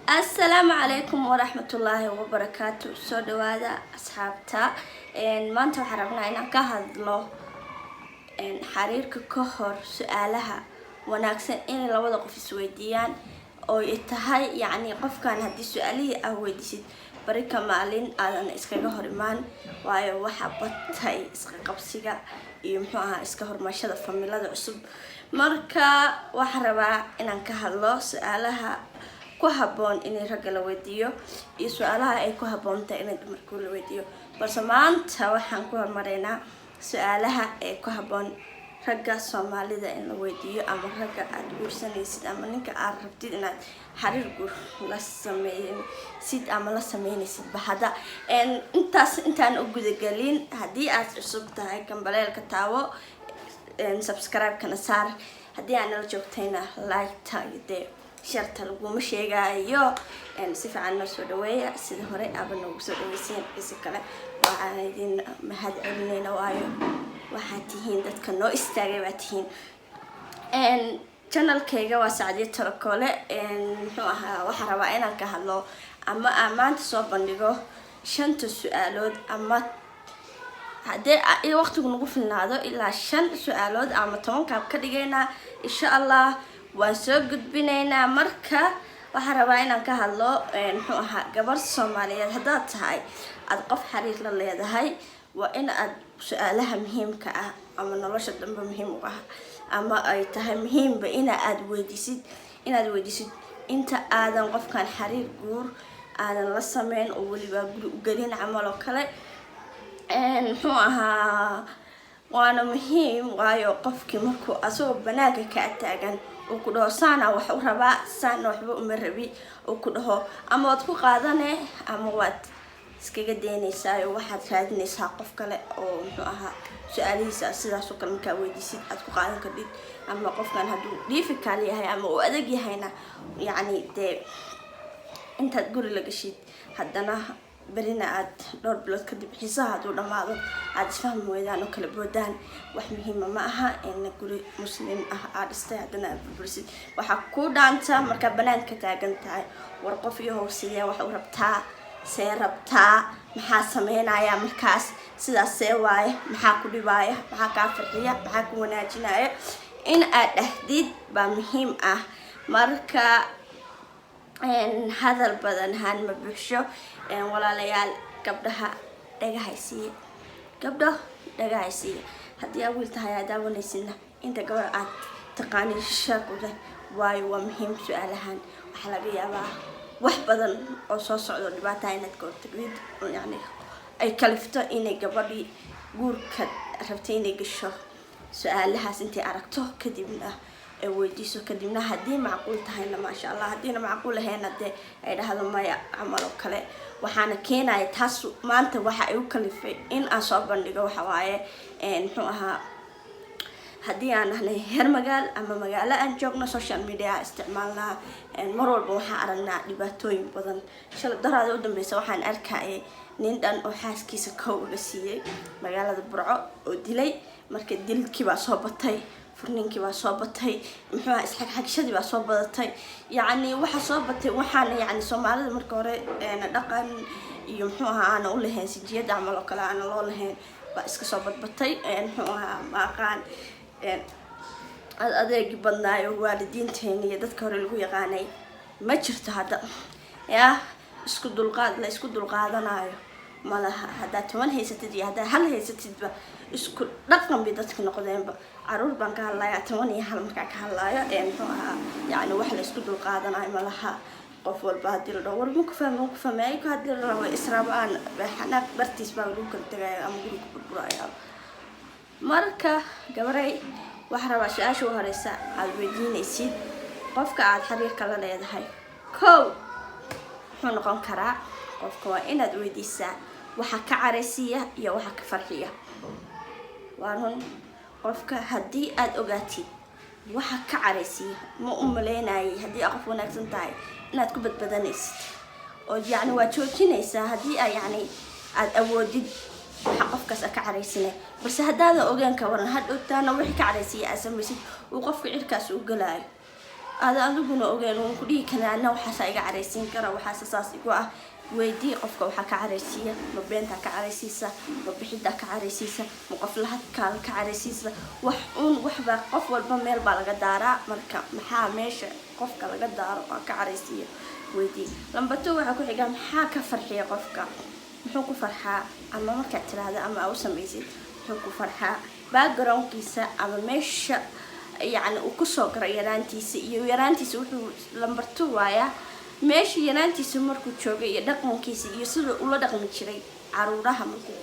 Asalaamu calaykum waraxmatullaahi wabarakaatu. Soo dhawaada, asxaabta. Maanta waxaan rabnaa inaan ka hadlo xariirka ka hor su-aalaha wanaagsan inay labada qof isweydiiyaan oo ay tahay, yacni, qofkan haddii su-aalihii ah weydiisid, bari ka maalin aadan iskaga hor imaan. Waayo, waxa batay iska qabsiga iyo, muxuu ahaa, iska hormashada familada cusub. Marka waxaan rabaa inaan ka hadlo su-aalaha ku habboon inay ragga la weydiiyo iyo su-aalaha ay ku habboon tahay inay dumarku la weydiiyo. Balse maanta waxaan ku hormaraynaa su-aalaha ee ku habboon ragga Soomaalida in la weydiiyo, ama ragga aada guursanaysid, ama ninka aad rabtid inaad xariir guur la sameysid ama la sameynaysidba. Hadda intaas intaan u gudagelin, haddii aad cusub tahay, gambaleelka taawo, subscribe-kana saar. Haddii aad nala joogtayna, like-ta iyo dee share-ta laguma sheegaayo. Si fiican noo soo dhaweeya, sida hore aaba noogu soo dhaweyseen. Isi kale waxaan idin mahad celinayna, waayo waxaad tihiin dadka noo istaagay baa tihiin. Channelkayga waa Sacdiyo Talokoole. Muxuu ahaa, waxaan rabaa inaan ka hadlo ama aan maanta soo bandhigo shanta su-aalood, ama haddii waqtigu nagu filnaado ilaa shan su-aalood ama 10-kaab ka dhigaynaa, insha Allah waan soo gudbinaynaa. Marka waxaan rabaa inaan ka hadlo, muxuu ahaa, gabar Soomaaliyeed haddaad tahay, aada qof xariir la leedahay, waa in aad su-aalaha muhiimka ah ama nolosha dambe muhiim u ah ama ay tahay muhiimba ina aad weydiisid, inaad weydiisid inta aadan qofkan xariir guur aadan la sameyn oo weliba guri ugelin camal oo kale. Muxuu ahaa, waana muhiim, waayo qofkii markuu asagoo banaanka kaa taagan uu ku dhaho, "Saana wax u rabaa, saana waxba uma rabi," uu ku dhaho, ama waad ku qaadane ama waad iskaga daynaysaa oo waxaad raadinaysaa qof kale oo, muxuu ahaa, su-aalihiisa sidaas oo kale markaa weydiisid aad ku qaadan kardhid. Ama qofkan hadduu difficult yahay ama uu adag yahayna, yacni dee intaad guri la gashid, haddana berina aad dhowr bilood kadib xiisaha hadduu dhamaado aada isfahmi weydaan oo kala boodaan, wax muhiima ma aha in guri Muslim ah aad dhistay haddana aad burburisid. Waxaa ku dhaanta markaa banaanka taagan tahay, "War qof iyo howsidee wax u rabtaa? See rabtaa? Maxaa sameynaya markaas? Sidaas see waaye? Maxaa ku dhibaaya? Maxaa kaa farxiya? Maxaa ku wanaajinaya?" In aad dhahdid baa muhiim ah. Marka hadal badan haan ma buuxsho. Walaalayaal, gabdhaha dhagahaysiiya, gabdho dhagahaysiiya. Haddii aad wiil tahay aad daawanaysidna, inta gabar aad taqaani share leh, waayo waa muhiim su-aalahan. Waxaa laga yaabaa wax badan oo soo socdo dhibaataa inaad ka hortagdid, yani ay kalifto inay gabadhii guurka rabtay inay gasho su-aalahaas intay aragto kadibna ay weydiiso. Kadibna haddii macquul tahayna, maasha Allah. Haddiina macquul ahayna, dee ay dhahdo maya camal oo kale. Waxaana keenaya taas maanta waxa ay u kalifay in aan soo bandhigo waxa waaye, muxuu ahaa, haddii aan nahnay heer magaal ama magaalo aan joogno, social media isticmaalnaa, mar walba waxaan aragnaa dhibaatooyin badan. Shalay daraada u dambeysa waxaan arkayay nin dhan oo xaaskiisa kow uga siiyey magaalada Burco oo dilay. Marka dilkii baa soo batay, furniinkii baa soo batay, muxuu ahaa, isxagxagshadii baa soo badatay. Yacni waxa soo batay, waxaana, yacni, Soomaalida marka hore dhaqan iyo, muxuu ahaa, aana u lahayn sijiyada camal oo kale aana loo lahayn baa iska soo badbatay. Muxuu ahaa, maaqaan adeegi badnaayo waalidiinteena iyo dadka hore lagu yaqaanay ma jirto hadda. Yaa isku dulqaad la isku dulqaadanayo malaha. Haddaad 10 haysatid iyo haddaad hal haysatidba, isku dhaqan bay dadka noqdeenba. Caruur baan ka hadlayaa, 10 iyo hal markaa ka hadlaayo. Ee muxuu ahaa, yacni wax la isku dulqaadanayo malaha. Qof walba hadii la dhaho, "War maku fahme, maku fahme," ayako hadii la rabo israabaan, xanaaq bartiis baa lagu kala tegaya ama guriga ku burburaya. Marka gabaray, waxaa rabaa su-aasha u horeysa aada weydiinaysid qofka aada xiriirka la leedahay, kow, muxuu noqon karaa? Qofka waa inaad weydiisaa waxa ka caraysiiya iyo waxa ka farxiya. Waa run, qofka haddii aada ogaatid waxa ka caraysiiya, ma u maleynayay haddii aad qof wanaagsan tahay inaad ku badbadanaysid oo, yacni, waad joojinaysaa haddii aa, yacni, aada awoodid waxa qofkaas a ka caraysina. Balse haddaadan ogeen, ka waran hadhowtaana wixii ka caraysiiya aad samaysid, uu qofka cirkaas u galaayo? Aada adiguna ogeen uun ku dhihi karaa, "Ana waxaasa iga caraysiin kara, waxaase saas igu ah." Weydii qofka waxaa ka caraysiiya. Ma beentaa ka caraysiisa? Ma bixidaa ka caraysiisa? Ma qof lahadkaada ka caraysiisa? Wax uun waxbaa, qof walba meel baa laga daaraa. Marka maxaa meesha qofka laga daaro oo ka caraysiiya, weydii. Number 2 waxaa ku xiga, maxaa ka farxiya qofka? Muxuu ku farxaa? Ama markaad tiraahda ama aa u samaysid, muxuu ku farxaa? Backgroundkiisa ama meesha yacni uu kusoo garo yaraantiisa iyo yaraantiisa wuxuu, number 2 waaya, meesha yaraantiisa markuu joogay iyo dhaqankiisa iyo sida ula dhaqmi jiray caruuraha markuu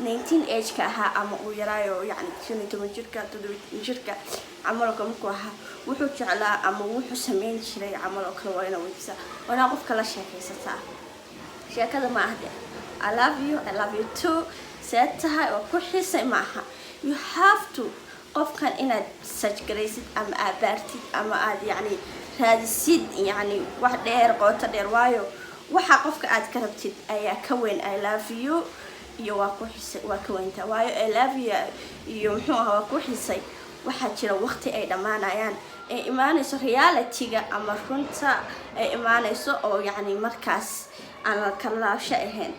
19 age-ka ahaa ama uu yaraayo, yacni 15 jirka, 7 jirka camaloo kale markuu ahaa, wuxuu jeclaa ama wuxuu sameyn jiray camal oo kale, waa inaa weydiisaa, waa inaa qofka la sheekaysataa. Sheekada ma aha de "I love you, I love you too, see tahay, waa ku xiisay" ma aha. You have to qofkan inaad search garaysid ama aad baartid ama aad yacni raadisid, yacni wax dheer, qooto dheer, waayo waxa qofka aad ka rabtid ayaa ka weyn "I love you" iyo "waa ku xisay", waa ka weyntaa. Waayo "I love you" iyo muxuu ahaa "waa ku xisay" waxaa jira waqti ay dhammaanayaan, ay imaanayso reality-ga ama runta ay imaanayso, oo yacni markaas aan la kala laabsho ahayn,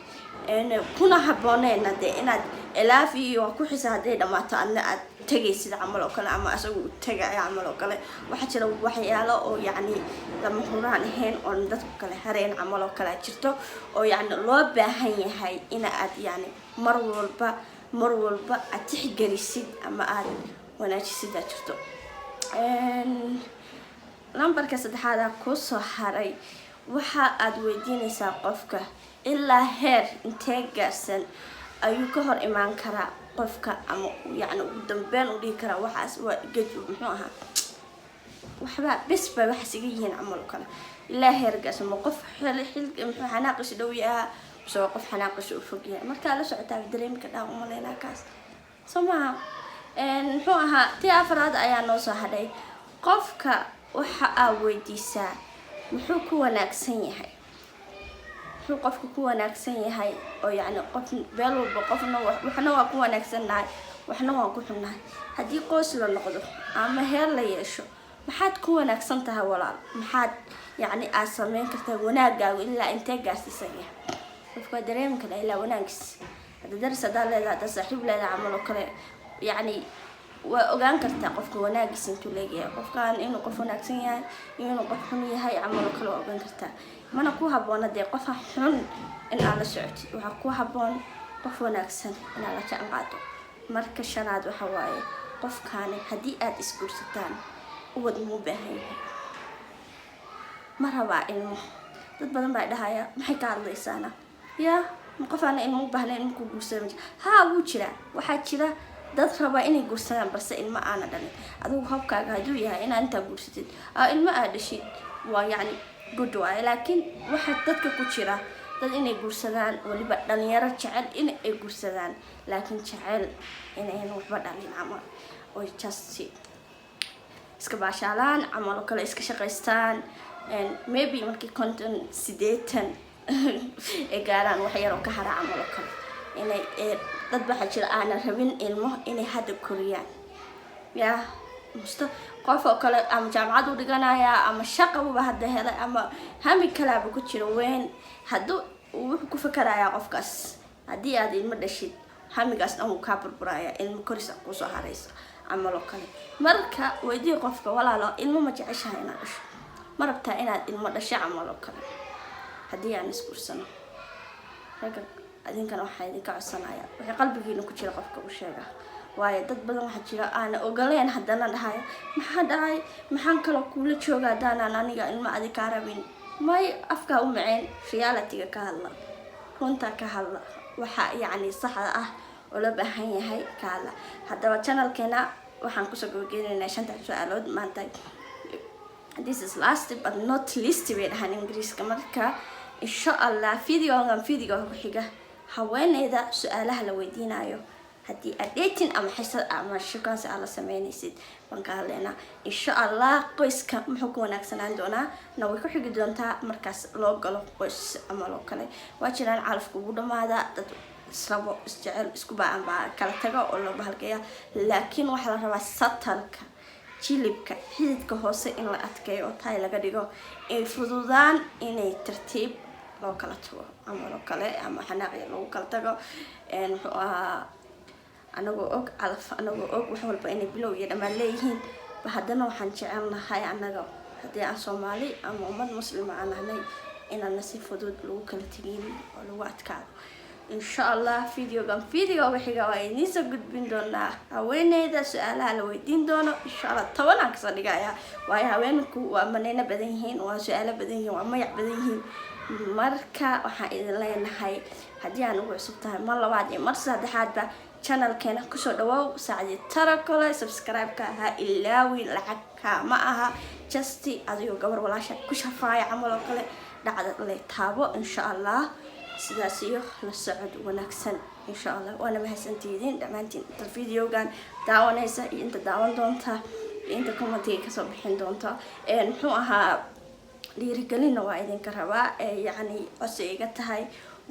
kuna habooneyna dee inaad "I love you", "waa ku xisa" hadday dhammaato, adna aad tegaysid camal oo kale ama asagu uu tegaya camal oo kale. Waxaa jira waxyaalo oo yacni lama huraan ahayn oon dadku kale hareen camal oo kale jirto, oo yacni loo baahan yahay ina aad yacni mar walba aad tixgelisid ama aad wanaajisid aad jirto. Lambarka saddexaada kusoo haray, waxa aad weydiinaysaa qofka ilaa heer intee gaarsan ayuu ka hor imaan karaa qofka, ama yacni ugu dambeyn u dhihi karaa waxaas waa gej, muxuu ahaa, waxba bes bay waxaas iga yihiin camal oo kale. Ilaa heer gaarsan, ma qof xil muxuu xanaaqiisa dhow yahaa mise waa qof xanaaqiisa u fog yahay? Markaa la socotaa dareemi kadhaa, umaleynaa kaas soo maaha. Muxuu ahaa, tii afraad ayaa noo soo hadhay. Qofka waxa aad weydiisaa muxuu ku wanaagsan yahay, muxuu qofka ku wanaagsan yahay, oo yacni qof beel walba qofna waxna waa ku wanaagsannahay, waxna waa ku xunnahay. Haddii qoys la noqdo ama heer la yeesho, maxaad ku wanaagsan tahay, walaal? Maxaad yacni aad sameyn kartaa? Wanaagaagu ilaa intee gaarsiisan yahay? Qofka waa dareemi karaa ilaa wanaagiis. Hadda daris haddaad leedahay, haddaad saaxiib leedahay camal oo kale, yacni waa ogaan kartaa qofka wanaagiisa intuu leegyahay, qofkan inuu qof wanaagsan yahay iyo inuu qof xun yahay camal oo kale waa ogaan kartaa. Mana ku habboona dee qofa xun in aad la socotid, waxaa ku habboon qof wanaagsan inaad la jecel qaado. Marka shanaad waxa waaye, qofkaani haddii aad isguursataan ubad muu baahan yahay? Ma rabaa ilmo? Dad badan baa dhahaya, "Maxay ka hadlaysaana yaa? Ma qof aana ilmo u baahnayn markuu guursada ma jira?" Haa, wuu jiraa. Waxaa jira dad rabaa inay guursadaan balse ilmo aana dhalin. Adigu habkaaga hadduu yahay inaad intaa guursatid aa ilmo aad dhashid, waa yacni good waaye. Laakiin waxaa dadka ku jira dad inay guursadaan, weliba dhalinyaro jecel in ay guursadaan, laakiin jecel inayn waxba dhalin camal, oo just iska baashaalaan camal oo kale, iska shaqaystaan, maybe markii 50, 80 ay gaaraan, wax yar oo ka hara camal oo kale inay. Dad waxaa jira aanan rabin ilmo inay hadda koriyaan. Yaa musta qof oo kale ama jaamacad u dhiganaya ama shaqabuba hadda helay ama hami kalaaba ku jiro weyn, hadduu wuxuu ku fakerayaa qofkaas, haddii aad ilmo dhashid hamigaas dhan wuu kaa burburaya, ilmo korisa kusoo haraysa camal oo kale. Marka weydii qofka, "Walaalo, ilmo ma jeceshahay inaad dhasho? Ma rabtaa inaad ilmo dhasho?" camal oo kale haddii aan isguursano. Ragga, idinkana waxaa idinka codsanaya, waxay qalbigiina ku jira qofka u sheega, waayo dad badan waxaa jira aana ogoleen, haddana dhahayo, "Maxaa dhacay? Maxaan kaloo kuula jooga haddaanaan aniga ilmo adi kaa rabin?" May, afkaa u maceen, reality-ga ka hadla, runta ka hadla, waxa yacni saxda ah oo la baahan yahay ka hadla. Haddaba channelkeena waxaan kusoo gabageynaynaa shanta su-aalood maanta. This is last but not least bay dhahaan Ingiriiska. Marka insha Allah videogan videoga ku xiga, haweeneyda su-aalaha la weydiinayo haddii aad dating ama xisad ama shukaansi aad la sameynaysid baan ka hadlaynaa insha Allah. Qoyska muxuu ku wanaagsanaan doonaa na way ku xigi doontaa markaas loo galo qoys ama loo kale. Waa jiraan calafka ugu dhamaada, dad israbo, isjecel, isku baacan baa kala taga oo loo bahalgeeya, laakiin waxaa la rabaa satalka. Jilibka xididka hoose in la adkeeyo oo taay laga dhigo, ay fududaan inay tartiib loo kala tago ama loo kale ama xanaaqya lagu kala tago. Muxuu ahaa, anagoo og calaf, anagoo og wax walba inay bilow iyo dhammaan leeyihiin ba, haddana waxaan jecelnahay annaga haddii aan Soomaali ama ummad Muslima aan nahnay inaana si fudud lagu kala tegin oo lagu adkaado. Insha Allah videogan videoga xiga waa idiin soo gudbin doonaa haweeneyda su-aalaha la weydiin doono. Insha Allah 10 aan kasoo dhigaya, waayo haweenku waa maneyno badan yihiin, waa su-aalo badan yihiin, waa mayac badan yihiin. Marka waxaan idin leenahay, haddii aan ugu cusub tahay mar labaad iyo mar saddexaadba channelkeena kusoo dhawow, Saacdii Tarakole. Subscribe-ka ha ilaawin, lacag ma aha, just adigoo gabar walaasha ku shafaaya camal oo kale dhacda le taabo. Insha Allah sidaas iyo la socod wanaagsan insha Allah. Waana mahadsantihiin dhammaantiin, inta videogan daawanaysa iyo inta daawan doonta iyo inta commentiga kasoo bixin doonta. Muxuu ahaa, dhiirigelinna waa idinka rabaa, yacni codsi iga tahay,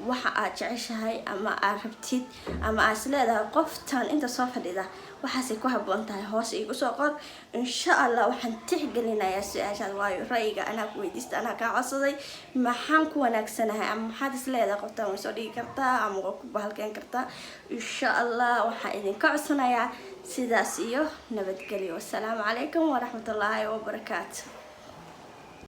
waxa aad jeceshahay ama aad rabtid ama aad is leedahay qoftan inta soo fadhida waxaasay ku habboon tahay, hoos iigu soo qor. Insha Allah waxaan tixgelinayaa su-aashaad, waayo ra'yiga anaa ku weydiista, anaa kaa codsaday. Maxaan ku wanaagsanahay ama maxaad is leedahay qoftan way soo dhigi kartaa ama waa ku bahalkeen kartaa? Insha Allah waxaan idinka codsanayaa sidaas iyo nabadgelyo. Wasalaamu calaykum waraxmatullaahi wabarakaatu.